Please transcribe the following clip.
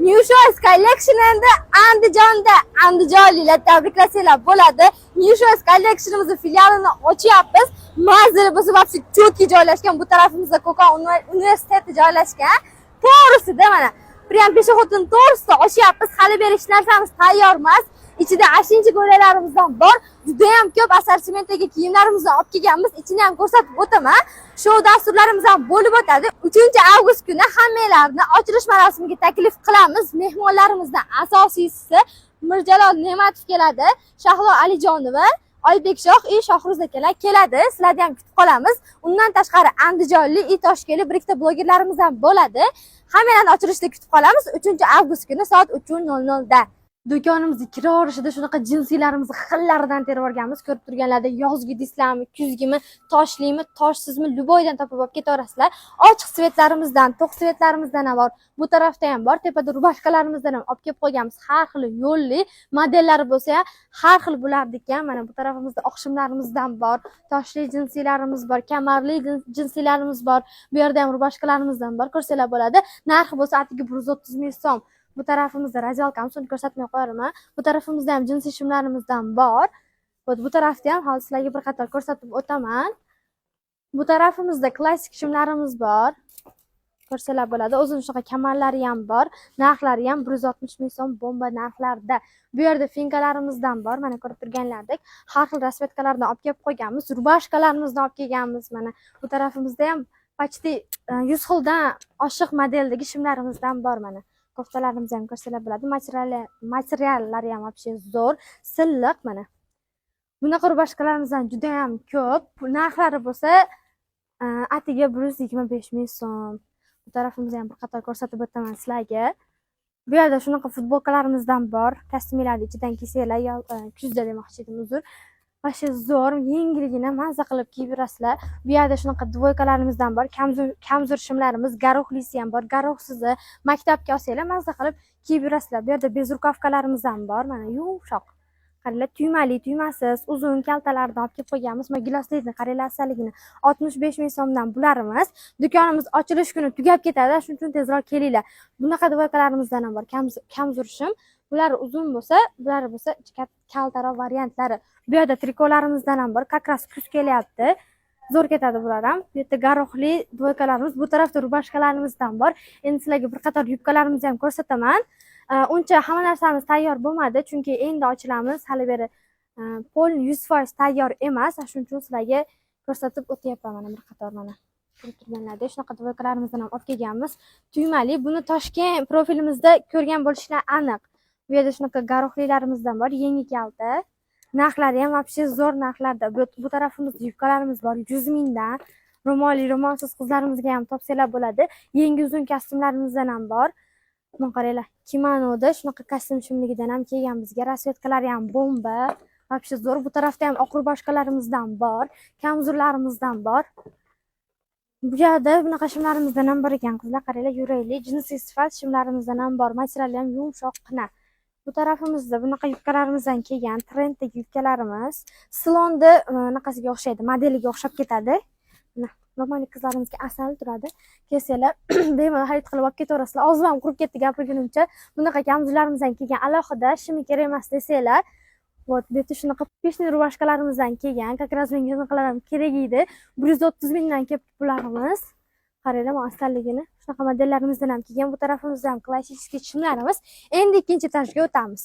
New Shoes Collection endi Andijonda. Andijonliklar, tabriklasanglar bo'ladi. New Shoes Collection'imizni filialini ochyapmiz. Manzili bo'lsa, вообще четкий joylashgan. Bu tarafimizda Qo'qon universiteti joylashgan. To'g'risida mana. Прям пешеход ni to'g'risida ochyapmiz. Hali beri hech narsamiz tayyor emas. Ichida ashinchi ko'ylaklarimizdan bor. Juda ham ko'p assortimentdagi kiyimlarimizni olib kelganmiz. Ichini ham ko'rsatib o'taman. Shou dasturlarimiz ham bo'lib o'tadi. 3-avgust kuni hammanglarni ochilish marosimiga taklif qilamiz. Mehmonlarimizdan asosiysi Mirjalol Ne'matov keladi, Shahlo Alijonova, Oybek Shoh и Shohruz akalar keladi. Sizlarni ham kutib qolamiz. Undan tashqari andijonlik и toshkentlik bir ikkita blogerlarimiz ham bo'ladi. Hammanglarni ochilishda kutib qolamiz 3-avgust kuni soat 3:00 da. Do'konimizni kiraverishida shunaqa jinsilarimizni xillaridan terib olganmiz. Ko'rib turganlarda yozgi deysizlarmi, kuzgimi, toshlimi, toshsizmi, любой dan topib olib ketaverasizlar. Ochiq цвет larimizdan, to'q цвет larimizdan ham bor. Bu tarafda ham bor. Tepada рубашка larimizdan ham olib kelib qo'yganmiz. Har xil yo'lli modellari bo'lsa ham, har xil bo'lardi ekan. Mana bu tarafimizda oqshimlarimizdan bor, toshli jinsilarimiz bor, kamarli jinsilarimiz bor. Bu yerda ham рубашка larimizdan bor. Ko'rsanglar bo'ladi. Narxi bo'lsa atigi 130 ming so'm. Bu tarafimizda раздевалка miz, uni ko'rsatmay qo'yarman. Bu tarafimizda ham jinsi shimlarimizdan bor. Вот bu tarafda ham hozir sizlarga bir qator ko'rsatib o'taman. Bu tarafimizda klassik shimlarimiz bor. Ko'rsanglar bo'ladi. O'zini shunaqa kamarlari ham bor. Narxlari ham 160 ming so'm, bomba narxlarda. Bu yerda финка larimizdan bor. Mana ko'rib turganlaridek har xil расцветка lardan olib kelib qo'yganmiz. Рубашка larimizni olib kelganmiz mana. Bu tarafimizda ham почти 100 xildan oshiq modeldagi shimlarimizdan bor mana. Koftalarimizni ham ko'rsanglar bo'ladi. Materiallari ham вообще zo'r, silliq mana. Bunaqa рубашка larimizdan juda ham ko'p. Narxlari bo'lsa atiga 125 ming so'm. Bu tarafimizda ham bir qator ko'rsatib o'taman sizlarga. Bu yerda shunaqa futbolkalarimizdan bor. Kostyumlarni ichidan kiysanglar, kuzda demoqchi edim, uzr. Вообще zo'r, yengilgina, mazza qilib kiyib yurasizlar. Bu yerda shunaqa двойка larimizdan bor. Камзол shimlarimiz, горох lisi ham bor, горох sizi maktabga olsanglar, mazza qilib kiyib yurasizlar. Bu yerda безрукавка larimiz ham bor, mana yumshoq. Qaranglar, tuymali, tuymasiz, uzun kaltalardan olib kelib qo'yganmiz. Mana giloslikni qaranglar, asalligini. 65 ming so'mdan bularimiz. Do'konimiz ochilish kuni tugab ketadi, shuning uchun tezroq kelinglar. Bunaqa двойка larimizdan ham bor. Камзол shim. Bular uzun bo'lsa, bular bo'lsa kaltaroq variantlari. Bu yerda trikolarimizdan ham bor. Как раз kuz kelyapti. Zo'r ketadi bular ham. Bu yerda горох li двойка larimiz, bu tarafda рубашка larimizdan bor. Endi sizlarga bir qator yubkalarimizni ham ko'rsataman. Uncha hamma narsamiz tayyor bo'lmadi, chunki endi ochilamiz. Hali beri полный 100% tayyor emas. Shuning uchun sizlarga ko'rsatib o'tyapman mana bir qator mana. Ko'rib turganlaridek shunaqa двойка larimizdan ham olib kelganmiz. Tuymali. Buni Toshkent profilimizda ko'rgan bo'lishlar aniq. Bu yerda shunaqa горох lilarimizdan bor, yengi kalta. Narxlari ham вообще zo'r narxlarda. Bu tarafimizda yubkalarimiz bor 100 mingdan. Ro'molli, ro'molsiz qizlarimizga ham topsanglar bo'ladi. Yengi uzun kostyumlarimizdan ham bor. Buni qaranglar, kimonoda shunaqa kostyum shimligidan ham kelgan bizga. Расцветка lari ham bomba. Вообще zo'r. Bu tarafda ham oq рубашка larimizdan bor, камзол larimizdan bor. Bu yerda bunaqa shimlarimizdan ham bor ekan, qizlar, qaranglar, yuraylik. Jinsiy sifat shimlarimizdan ham bor. Materiali ham yumshoqqina. Bu tarafimizda bunaqa yubkalarimizdan kelgan, trenddagi yubkalarimiz. Слон ni anaqasiga o'xshaydi, modeliga o'xshab ketadi. Mana ro'molli qizlarimizga asal turadi. Kelsanglar, bemalol xarid qilib olib ketaverasizlar. Og'zim ham qurib ketdi gapirgunimcha. Bunaqa камзол larimizdan kelgan alohida, shimi kerak emas desanglar. Вот, bu yerda shunaqa пышный рубашка larimizdan kelgan. Как раз menga bunaqalar ham kerak edi. 130 mingdan kelibdi bularimiz. Qaranglar, bu asalligini. Shunaqa modellarimizdan ham kelgan. Bu tarafimizda ham klassik shimlarimiz. Endi ikkinchi etajga o'tamiz.